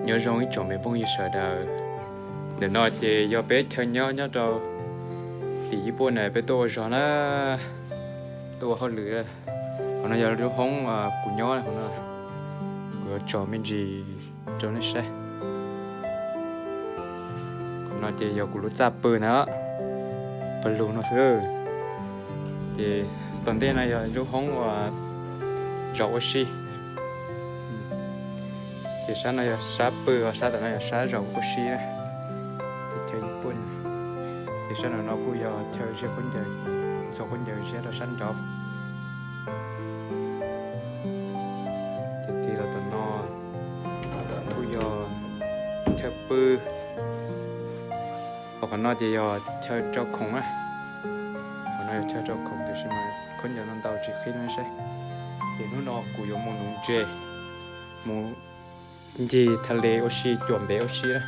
Nyob zoo ib tsoom me phooj ywg sawv daws. Ntawm no ces yog peb chaw nyob nyob rau tim Yij Puj na, peb tuaj ua zog na, tuaj ua hauj lwm. Qhov no yog lub hoob kuv nyob, qhov no kuv yuav tso me ntsis rau nej saib. Qhov no ces yog kuv lub txaj pw na, pawg lug no xwb. Ces tom ntej no yog lub hoob uas zaum ua si. Ces sab no yog sab pw, sab tom no yog sab zaum ua si na. Teb chaws Yij Puj. Ces sab no no kuj yog chaw ziab khaub ncaws, ntxhua khaub ncaws ziab rau sab nraud. Ces tig los tom no kuj yog chaw pw. Ho qhov no ces yog chaw rau khoom na. Qhov no yog chaw rau khoom tiam sis mas khaub ncaws no ntau tsis qhib no saib. Ces hnub no kuv yuav mus nuv ntses, mus ncig tha le ua si, cuam npev ua si na.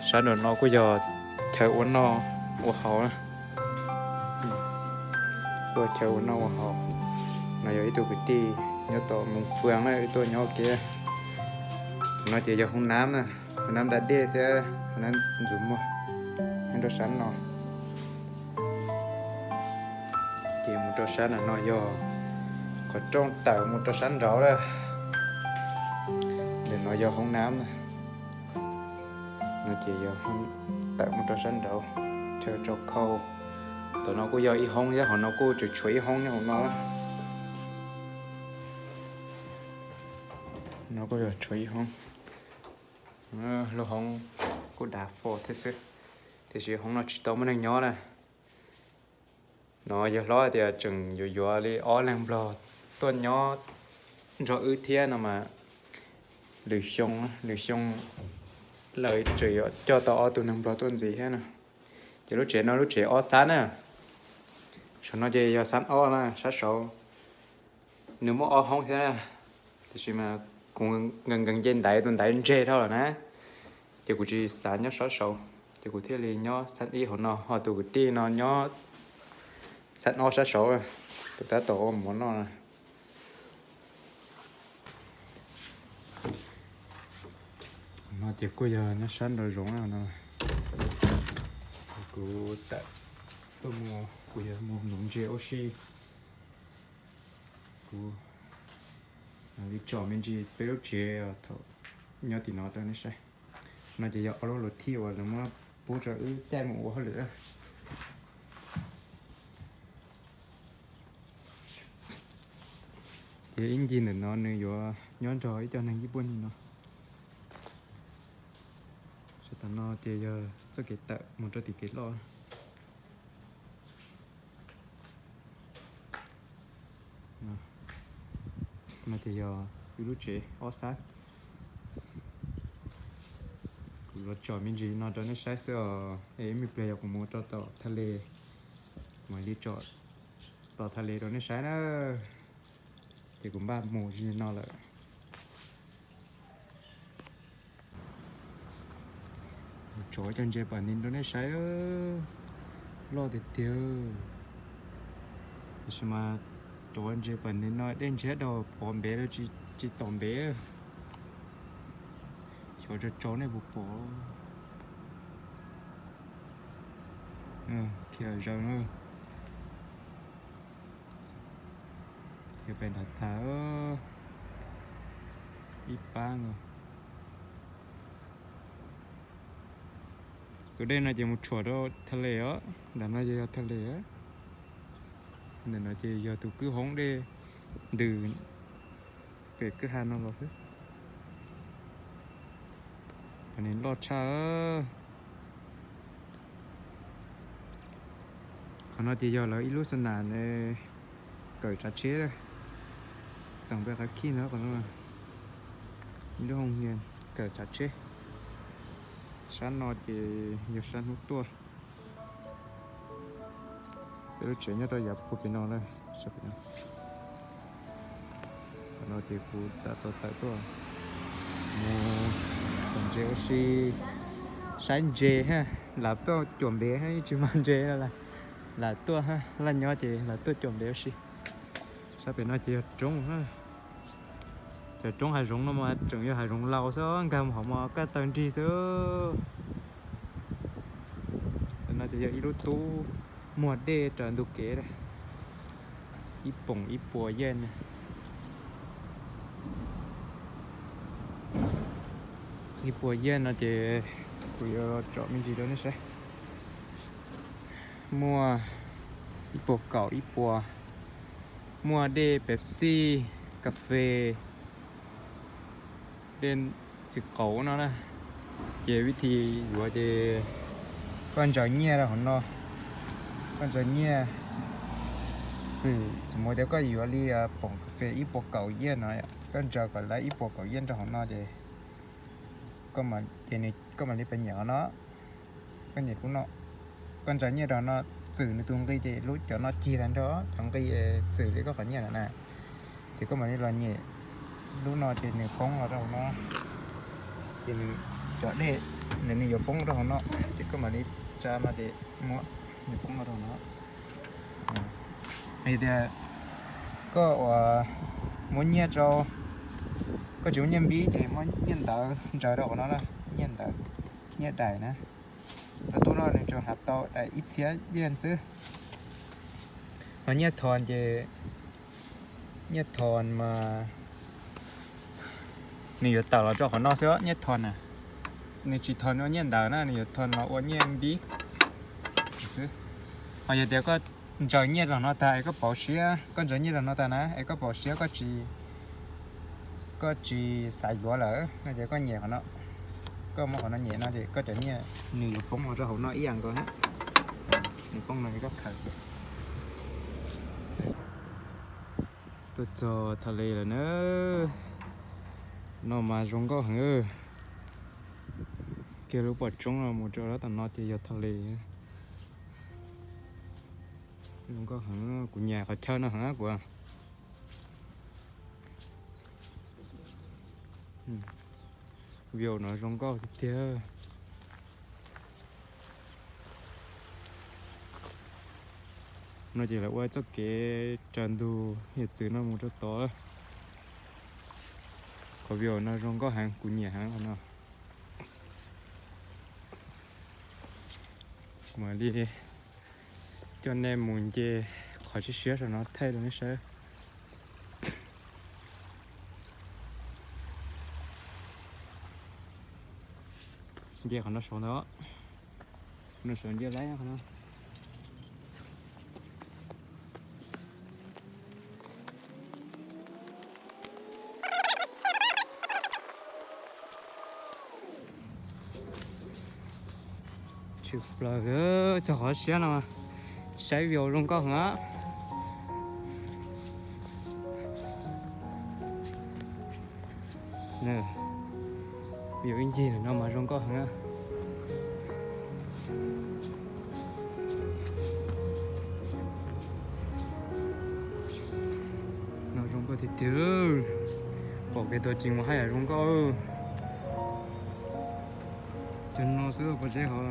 Sab nraum no kuj yog chaw ua noj ua haus na. Kuj chaw ua noj ua haus. No yog ib tug kwv tij nyob tom Moos Fwm na, wb tuaj nyob ua ke. No ces yog hoob nab na, hoob nab da dej thiab hoob nab ntxuav muag nyob rau sab no. Ces mus rau sab nram no yog qhov rooj tawm mus rau sab nraud na. Ntawm no yog hoob nab na. No ces yog tawm mus rau sab nraud, chaw tso khau. Tom no kuj yog ib hoob thiab, hauv no kuj tseem tshuav ib hoob nyob hauv no. No kuj yog tshuav ib hoob. Lub hoob kuj dav fo thiab xwb, tiam sis hoob no tsis tau muaj neeg nyob na. No yawg hlob tias tseem yuav yuav li ob leeg nplog tuaj nyob nrog wb thiab no mas lwm xyoo, lwm xyoo lawv tseem yuav coj tau ob tug neeg nplog tuaj ntxiv thiab no. Ces lub tsev no lub tsev ob xab na. Saum no ces yog xab ob na, sab saud nws muaj ob hoob thiab na, tiam sis mas kuv nkees nkees nce ntaiv, tus ntaiv ntseg dhau lawm na, ces kuv tsis xav nyob sab saud, ces kuv thiaj li nyob xab ib hauv no, ho tus kwv tij no nyob xab ob sab saud, tus tab tom ua mov noj na. No ces kuj yog nyob sab nraum zoov no. Kuv tawm tuaj mus, kuv yuav mus nuv ntses ua si. Kuv li tsom me ntsis peb lub tsev thaum nyob tim no rau nej saib. No ces yog ob lub luv thij uas lawv muab pub rau wb caij mus ua hauj lwm. Ces ib ncig ntawm no nws yuav nyob nrog ib co neeg ib puag ncig no. Sab tom no ces yog txoj kev tawm mus rau tim kev loj. No ces yog wb lub tsev ob xab. Kuv los tsom me ntsis no rau nej saib xwb os, es ib me pliag yog kuv mus rau tom tha le, kuv mam li tsom tom tha le rau nej saib na. Ces kuv npaj mus zis no lawm. Tsom cov ntses pam ni rau nej saib, loj tiag tiag. Tiam sis mas cov ntses pam ni no dej ntsiab dhau, pov npev lawm tsis tom npev. Xyov tso tsau nej puas pom. Khiav zaws na. Khiav pem nram tas, ib pab no. Tus dej no ces mus tshuam rau tha le os, nram no ces yog tha le. Ntawm no ces yog tus kwj hoob dej ntws pem kwj ha no los xwb. Pam ni loj tshaj. Qhov no ces yog lawv ib lub xa nam kawm tsav tsheb, xeem npe qhav khij no, ib lub hoo kawm tsav tsheb. Sab no ces yog sab hnub tuaj. Peb lub tsev nyob rau yav puag pem no lawm. Qhov no ces kuv tawm tau tawm tuaj mus tsom ntses ua si, saib ntses ha, lam tuaj cuam npev ha, tsis mag ntses, lam tuaj ha, laj nyob ces lam tuaj cuam npev ua si. Sab pem no ces yog roob ha. Cov roob hav zoov no mas tseem yog hav zoov laus xwb, nkag mus hauv mas kaj taw nrig xwb. No ces yog ib lub tub muag dej raws ntug kev, ib poom ib puas yej. Ib puas yej no ces kuv yuav tsom me ntsis rau nej saib. Muaj ib puas kaum ib puas, muaj dej Pepsi, kas fes, dej txiv qaub no na. Ces vib thi yuav ces koj ntsaws nyiaj rau hauv no, koj ntsaws nyiaj txwm, txwm mus tias koj yuav li poom kas fes ib puas kaum yej no, koj ntsaws kom lawv ib puas kaum yej rau hauv no ces koj mam li pas nyem no. Koj nyem lub no, koj ntsaws nyiaj rau no, txwm nws tus nqi ces lub cov no cig tag nrho, cov nqi txwm li koj qhov nyiaj na. Ces koj mam li los nyem lub no ces nws poob los rau hauv no. Ces nws cov dej nws yuav poob rau hauv no, ces koj mam li tsa no ces muab nws poob los rau hauv no. Hais tias koj uas muab nyiaj rau, koj tsis muaj nyiaj npib ces muab nyiaj ntawv ntsaws rau hauv no na, nyiaj ntawv, nyiaj daim na. Cov tub no nws tsuas hnav tau daim ib txhiab yej xwb. Ho nyiaj thon ces, nyiaj thon mas nws yuav tawm los rau qhov no xwb, nyiaj thon na. Nws tsis thon ua nyiaj ntawv na, nws yuav thon los ua nyiaj npib xwb. Ho yog tias koj ntsaws nyiaj rau no tag es koj pauv siab, koj ntsaws nyiaj rau no tag na es koj pauv siab, koj tsis xav yuav lawm no ces koj nyem qhov no, koj muab qhov no nyem no ces koj cov nyiaj nws yuav poob los rau hauv no ib yam nkaus. Nws poob no es koj khaws xwb. Tuaj txog thaj li lawm na. No mas zoo nkauj heev. Kiag lub pom tsoov no mus rau tom no ces yog thaj li. Zoo nkauj heev, kuv nyiam qhov chaw no heev kuv. View no zoo nkauj tiag tiag. No ces lawv ua txoj kev raws ntug hiav txwv no mus rau tod. Qhov view no zoo nkauj heev, kuv nyiam heev qhov no. Kuv mam li coj nej mus nce qhov siab siab saum no thaij rau nej saib. Nce qhov no saud ntag, no saud nce laib qhov no. Tshwm plaws txog qhov siab no, saib view zoo nkauj heev. View ib ncig no mas zoo nkauj heev. No zoo nkauj tiag tiag. Pom kev tuaj tseem mus haj yam zoo nkauj. Cov no xwb pob zeb hov.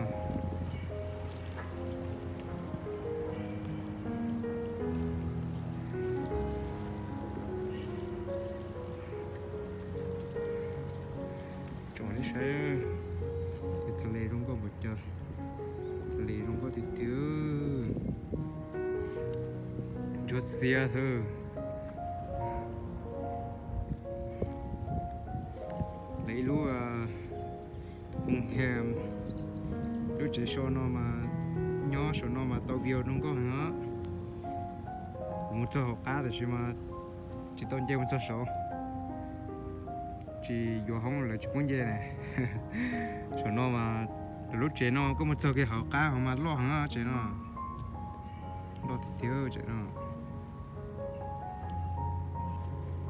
Tsom nej saib, thaj li zoo nkauj npaum cas, thaj li zoo nkauj tiag tiag. Ntsuab xiab xwb. Lawv ib lub koo hem, lub tsev so no mas, nyob saum no mas tau view zoo nkauj heev os. Kuv mus txog hauv qab tab sis mas tsis tau nce mus txog saud, tsis yuav hoob lawv tsis pub nce na. Saum no mas lawv lub tsev no koj mus txog kiag hauv qab hauv mas loj heev tsev no, loj tiag tiag tsev no.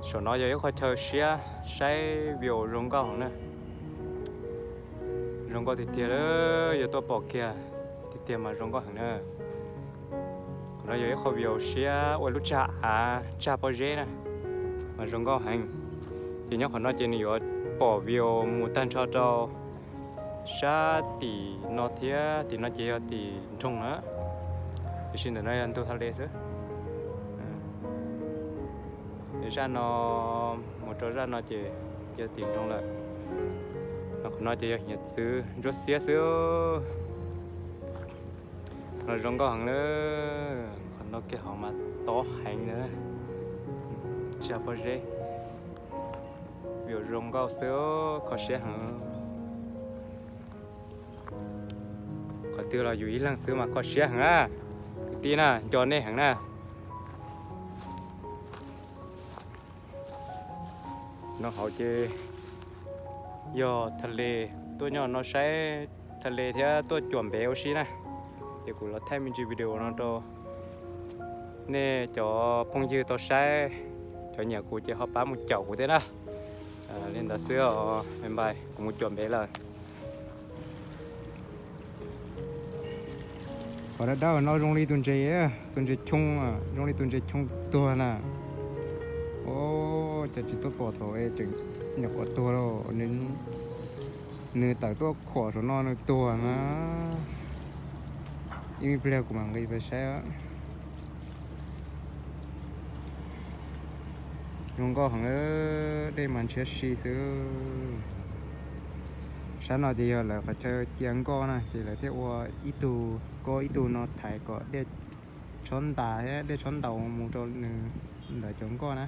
Saum no yog ib qho chaw siab saib view zoo nkauj heev na. Zoo nkauj tiag tiag, yuav tuaj pom kiag tiag tiag mas zoo nkauj heev na. Qhov no yog ib qho view siab ua lub tsag av tsag pob zeb na, mas zoo nkauj heev. Ces nyob qhov no ces nws yuav pom view mus tag nrho rau sab tim no thiab, tim no ces yog tim nroog na. Tiam sis ntawm no yog ntug thaj li xwb. Zaj no mus rau zaj no ces yog tim nroog lawm. Qhov no ces yog hniav txwv ntsuab xiab xwb. No zoo nkauj heev lawm, qhov no kiag hov mas tob heev na. Tsa pob zeb, view zoo nkauj xwb, kho siab heev. Qhov twg los yus ib leeg xwb mas kho siab heev na. Kwv tij na, nco nej heev na. No hauv ces yog tha le, tuaj nyob no saib tha le thiab tuaj cuam npev ua si na. Ces kuv los thaij me ntsis video no rau nej cov phooj ywg tau saib, cov nyiam kuv ces ho pab mus caum kuv thiab na. Li ntawd xwb os, bye bye, kuv mus cuam npev lawm. Qhov dawb dawb no zoo li tus ntses, tus ntses choo, zoo li tus ntses choo tuag na. Os, cas tsis tuaj pom thaum tseem nyuam qhuav tuag lauj. Nws tawm tuaj khuam saum no nws tuag na. Ib pliag kuv mam nqis pais saib. Zoo nkauj heev, dej mas ntshiab si xwb. Sab no ces yog lawv qhov chaw cia nkoj na, ces lawv thiaj ua ib tug nkoj ib tug no thaiv kom dej txhob ntas thiab dej txhob ntaus mus rau nws lawv cov nkoj na.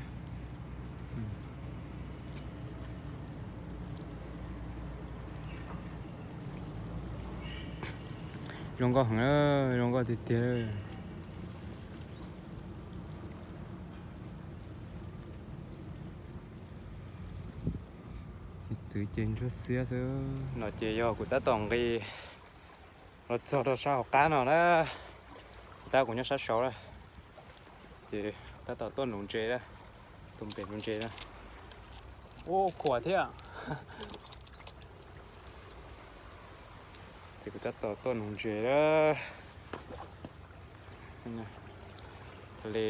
Zoo nkauj heev, zoo nkauj tiag tiag. Txwv ces ntsuab xiab xwb. No ces yog kuv tab tom nqis los txog rau sab hauv qab no na. Tab kuv nyob sab saud na, ces tab tom tuaj nuv ntses na, tus npem nuv ntses na. Ua khuam thiab. Ces kuv tab tom tuaj nuv ntses na. Tha le,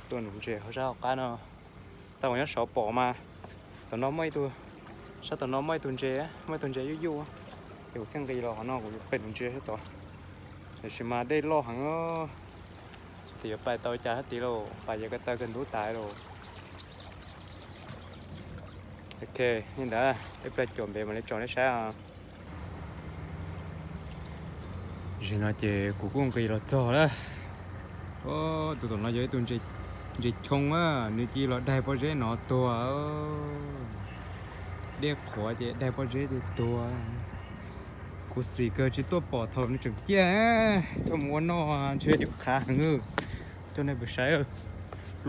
tuaj nuv ntses hauv sab hauv qab no. Tau kuv nyob saud pom mas, tom no muaj ib tug, sab tom no muaj ib tug ntses, muaj ib tug ntses yuj yuj, ces kuv thiaj nqis los qhov no kuv yuav pem nuv ntses sab tod. Tiam sis mas dej loj heev, tsis yuav pais tau cas sab tid lauj, pais yuav ko taw kawg ntub tas lauj. Ok, li ntawd ib pliag cuam npev mam li tso nej saib. Tam sim no ces kuv kuj nqis los txog lawm. Tus tom no yog ib tug ntses choo, nws cia li los daig pob zeb no tuag. Dej qhuav ces daig pob zeb ces tuag. Kuv xim kawg tsis tuaj pom thaum nws tseem ciaj, coj mus ua noj ntshe yuav qhav heev. Coj nej pais saib,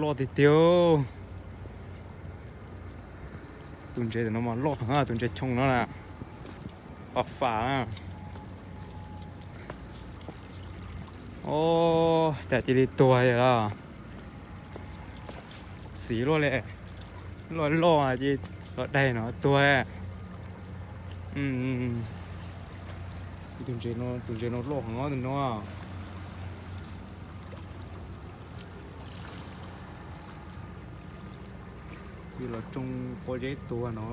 loj tiag tiag. Tus ntses no mas loj heev, tus ntses choo no na. Os, fam. Os, cas cia li tuag li los. Xim luaj li, loj loj ces los daig no tuag. Tus ntses no, tus ntses no loj heev tus no. Cia li los tsoo pob zeb tuag no.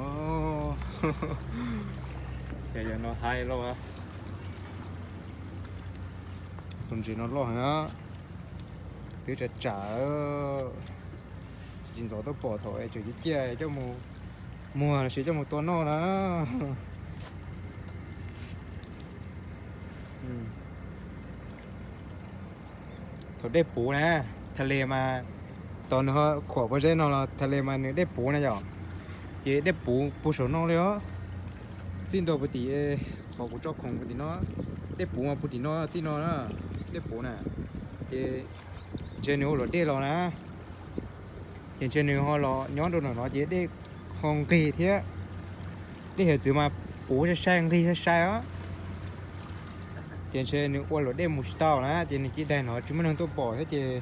Ces yog no hais los, tus ntses no loj heev, twb tsam tsam, tsis ntxov tuaj pom thaum tseem ciaj ciaj coj mus muag los sis coj mus tua noj na. Thaum dej puv na, tha le mas, tos nws ho khuam pob zeb no los tha le mas nws dej puv na yom. Ces dej puv puag saum no li os. Txij ntua puag tim, qhov kuv tso khoom puag tim no, dej puv mas puag tim no txij no na, dej puv na. Ces ntshe nws ua luam dej los na, ces ntshe nws ho los nyob rau no no ces dej ho nqig thiab. Dej hiav txwv mas puv sai sai nqig sai sai os. Ces ntshe nws ua luam dej mus tsis tau na ces nws cia li daig no tsis muaj neeg tuaj pom thiab ces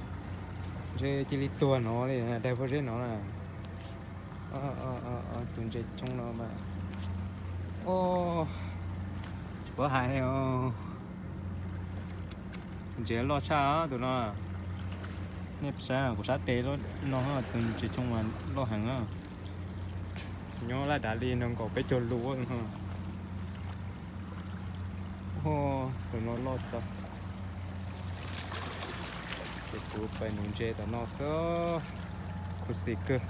ntshe cia li tuag no li, daig pob zeb no na. Tus ntses choo no mas, tsis paub hais li os. Ntses loj tshaj tus no. Nej saib kuv sab tes no, tus ntses choo mas loj heev na. Nyob laj dav li nees nkaum peb caug lus no. Tus no loj txav. Ces kuv pais nuv ntses tom no xwb, khuv xim kawg.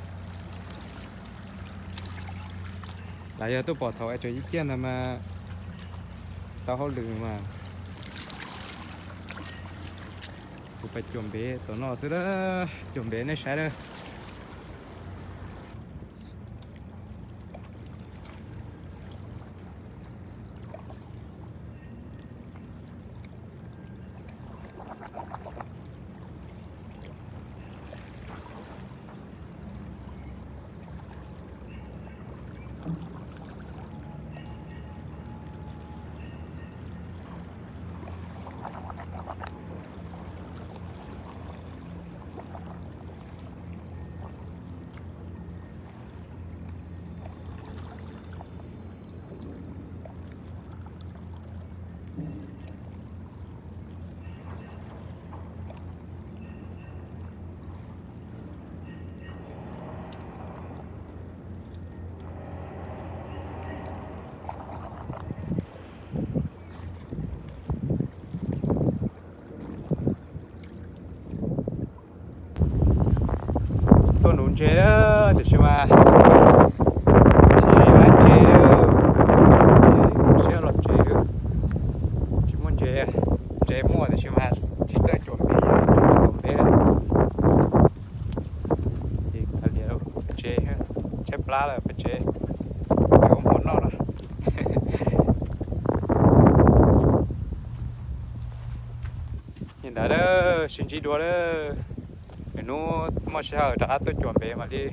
Lam yog tuaj pom thaum es tseem ib ciaj ntawd mas tau hauj lwm mas. Kuv pais cuam npev tom no xwb a, cuam npev nej saib a. Tuaj nuv ntses a, tiam sis mas tsis muaj ntses, siab los tsev, tsis muaj ntses. Ntses muaj tiam sis mas tsis txawj cuam npev, tsis txawj cuam npev. Ces kav liam, peb tsev, tshaib plab lawm peb tsev, ua hmo noj na. Li ntawd, sib ntsib dua, lwm hnub muaj sij hawm rov qab tuaj cuam npev mam li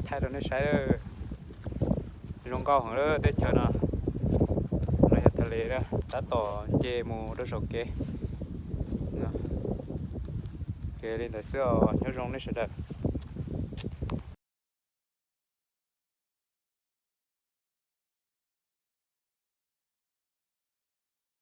thaij rau nej saib. Zoo nkauj heev lawm teb chaws no. No yog tha le, tab tom nce mus rau saum kev. Kev li ntawd xwb os, nyob zoo nej sawv daws.